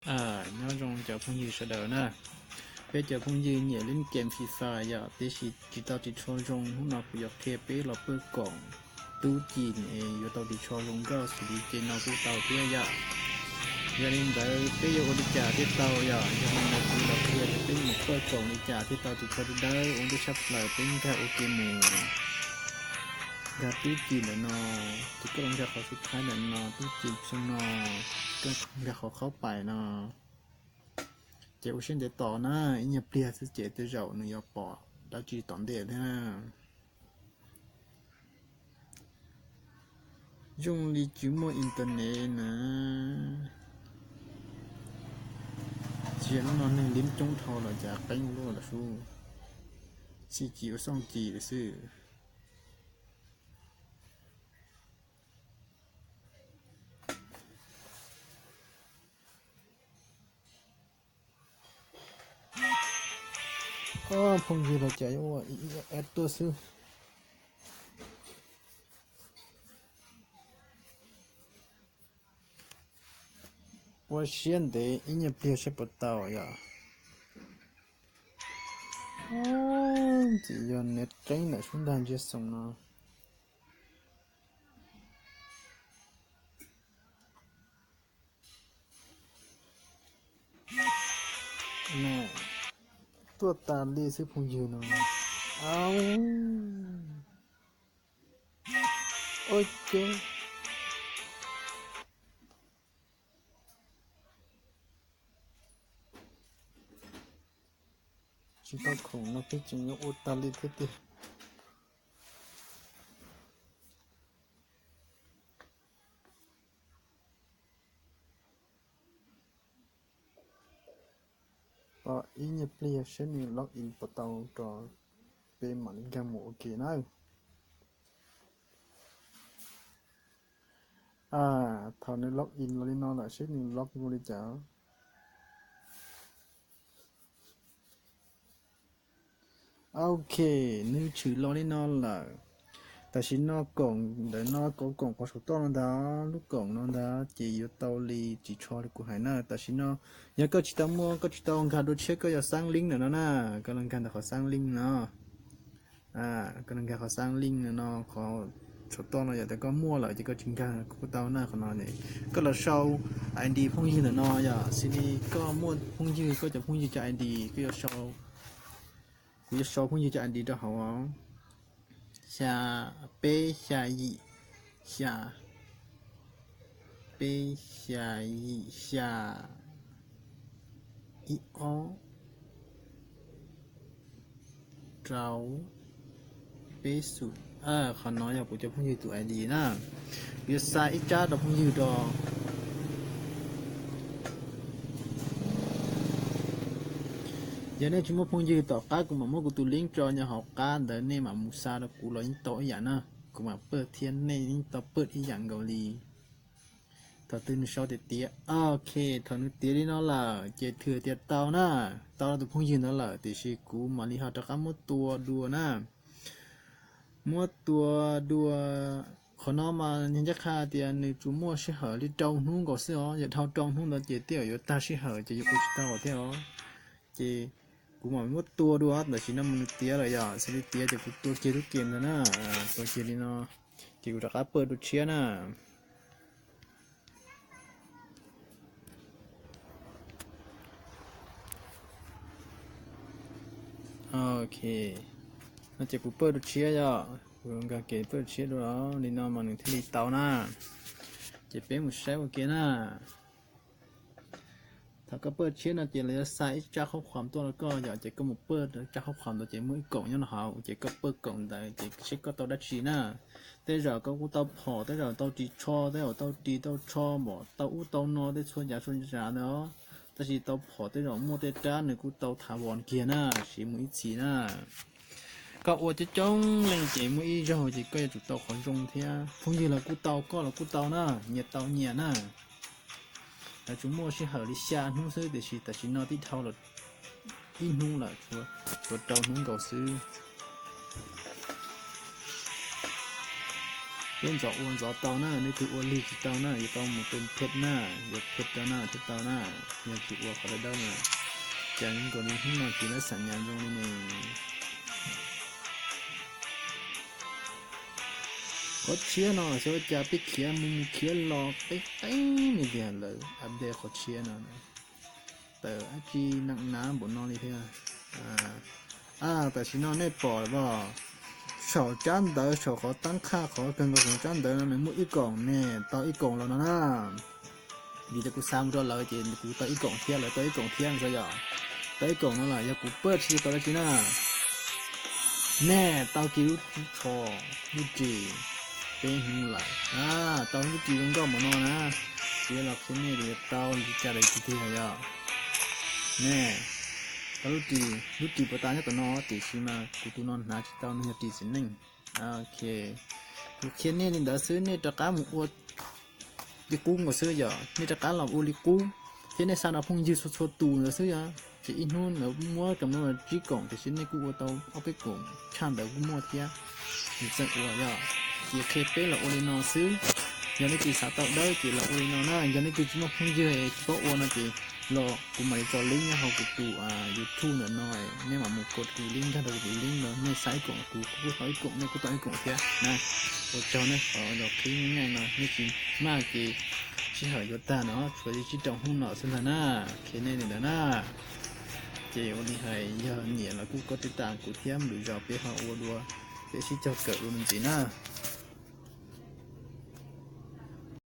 Nyob zoo cov phooj ywg sawv daws na. Peb cov phooj ywg nyiam lub game Free Fire yom, tiam sis tsis tau ris tsho zoo, hnub no kuv yuav qhia peb los pawj koom tub ci es yuav tau ris tsho zoo nkauj xws li ces no kuj tau thiab yom. Yog li ntawd peb yuav ua li cas thiaj tau yom? Yog li ntawd kuv los qhia tias peb mus pawj koom li cas thiaj tau ris tsho dawb dawb ua ntej tshaj plaws. Peb nkag ua ke mus, nkag tub ci ntawm no, ces koj los nkag qhov xub thawj ntawm no, tub ci xyoo no, koj nkag qhov qhaub pais no. Ces ua siab ntev tos na, ib nyuag pliag xwb ces tej zaum nws yuav pom dab tsi tom ntej thiab na. Zoo li tsis muaj internet na. Tsis yog hnub no neeg liab coob dhau los cas qeeb ua luaj lawm sub. Xij ci ua xooj ci lawm xwb. Phooj ywg los cas ua ib tuaj xwb. Ua siab ntev ib nyuag pliag saib puas tau yom. Ntxim yog niam qeeb ntawm sub ntag ntsia xoo no. Tuaj tas li xwb phooj ywg no. Ua cas tsis tau khoom no peb tseem yuav ua tag li thiab tiag. Tos ib nyuag pliag saib nws log in puas tau rau peb mam li nkag mus ua ke na. Thaum nws log in los li no lawm saib nws log ua li cas. Ok, nws tshwm los li no lawm. Tam sim no koom ntawm no, koom koom qhov saum toj no ntag, lub koom no ntag ces yuav tau li ris tsho li kuv hais na. Tam sim no yog koj tsis tau muaj, koj tsis tau nkag dua tshiab, koj yuav xab link ntawm no na, koj los nkag ntawm qhov xab link no. Koj los nkag qhov xab link no, qhov saum toj no yom, tias koj muaj lawm ces koj tsis nkag kuj tau na. Qhov no koj los sau ID phooj ywg ntawm no yom, xws li koj muaj phooj ywg, koj cov phooj ywg cov ID koj yuav sau. Kuv yuav sau phooj ywg cov ID rau hauv. Xya, peb xya yim xya, peb xya yim xya, ib ob rau, peb xum. Qhov no yog kuv cov phooj ywg tus ID na. Kuv yuav xa ib tsab rau phooj ywg rau. Yog nej tsis muaj phooj ywg, tom qab kuv mam muab kuv tus link tso nyob hauv qab ntawd, nej mam mus xa rau kuv los yeej tau ib yam na. Kuv mam pawj thiab nej yeej tau pawj ib yam nkaus li. Thaum twg nws sau tias tiav, ok, thaum nws tiav li no lawm ces thwm tias tau na, tau rau tus phooj ywg ntawd lawm, tiam sis kuv mam li ho rov qab muab tua dua na. Muab tua dua. Qhov no mas ncaj qha tias nws tsuas muaj sij hawm li rau hnub nkaus xwb os, yog dhau rau hnub ntawd ces tej zaum yuav tag sij hawm ces yuav ua tsis tau thiab os. Ces kuv mam muab tua dua, tam sim no mas nws tiav lawm yom, xws li tiav ces kuv tua kiag lub game ntawd na, tua kiag li no, ces kuv rov qab pawj dua tshiab na. Ok, no ces kuv pawj dua tshiab yom, kuv nkag ke pawj dua tshiab dua, li no mas nws thiaj li tau na. Ces peb mus saib ua ke na. Thaum koj pawj tshiab no ces lawv yuav xa ib tsab qhob qhuas tuaj rau koj yom, ces koj mus pawj tsab qhob qhuas ntawd ces muaj ib koom nyob no hauv, ces koj pawj koom ntawd ces seb koj tau dab tsi na. Tej zaum koj kuj tau phom, tej zaum tau ris tsho, tej zaum tau ris tau tsho, npom tau ub tau no, tej txhua yav txhua yav ntawd os. Tab sis tau phom tej zaum muaj tej rab nws kuj tau thav vos kiag na, siv mus ib txhis na. Koj ua coob coob leej ces muaj ib zaug ces koj yuav tsum tau qhov zoo thiab. Phooj ywg los kuj tau, koj los kuj tau na, nyias tau nyias na. Lawv tsuas muaj sij hawm li xya hnub xwb, tiam sis tam sim no twb dhau los ib hnub lawm, tshuav rau hnub nkaus xwb. Peb ntxov ua ntxov tau na, leej twg ua lig tsis tau na yuav tau mus tus phej na, yuav phej rau na thiaj tau na. Yog tsis ua qhov dawb dawb na, cas zoo nkaus li hnub no tsis lab xam nyas zoo li ne. Qhov tshiab no xyov ua cas peb khiav mus mus khiav los qeeb qeeb li tiag, lawv update qhov tshiab no tawm dab tsi neeg hnav npaum no li thiab. Tam sim no nej pom lawm os, saum tsab ntawv, saum qhov tab qhaj, qhov kawg nkaus saum tsab ntawv no nws muaj ib koom, nej tau ib koom los no na. Vim tias kuv xa mus rau lawv ces kuv tau ib koom thiab, lawv tau ib koom thiab no xwb yom. Tau ib koom no los yog kuv pab tsis tau dab tsi na. Nej tau kiag lub tsho, lub ris, peb hnub lawm, tau lub ris zoo nkauj npaum no na. Kuv yuav los qhia nej tias tau li cas lawm tiag tiag yom. Nej, tau lub ris, lub ris puas tas nyob tom no, tiam sis mas kuv tus no hnav tsis tau, nws yog ris txiv neej. Ok, kuv qhia nej li ntawd xwb, nej rov qab mus ua li qub nkaus xwb yom. Nej rov qab los ua li qub thiab nej xa rau phooj ywg txhua txhua tus ntawd xwb yom. Ces ib hnub lawv muab cov no tsib koom, tiam sis nej kuj ua tau ob peb koom tshaj ntawd kuj muaj thiab. Nws txawj ua yom. Ces qhia peb los ua li no xwb. Yog leej twg xav tau dawb ces los ua li no na. Yog leej twg tsis muaj phooj ywg tsis paub ua no ces los kuv mam li tso link nyob hauv kuv tus YouTube ntawm no, nej mam mus kos tus link, nkag rau kuv tus link no, nej xa ib koom kuv, kuv kuj tau ib koom, nej kuj tau ib koom thiab na. Ua tsaug nej, qhov los qhib nyaj no nej tsis maj ces sij hawm yuav tag no, tshuav li tsib rau hnub no xwb ntag na. Qhia nej li ntawd na. Ces ua li hais yog nyiam los kuj kos tij tam kuv thiab, lwm zaus peb ho ua dua, peb sib cog kawm dua me ntsis na.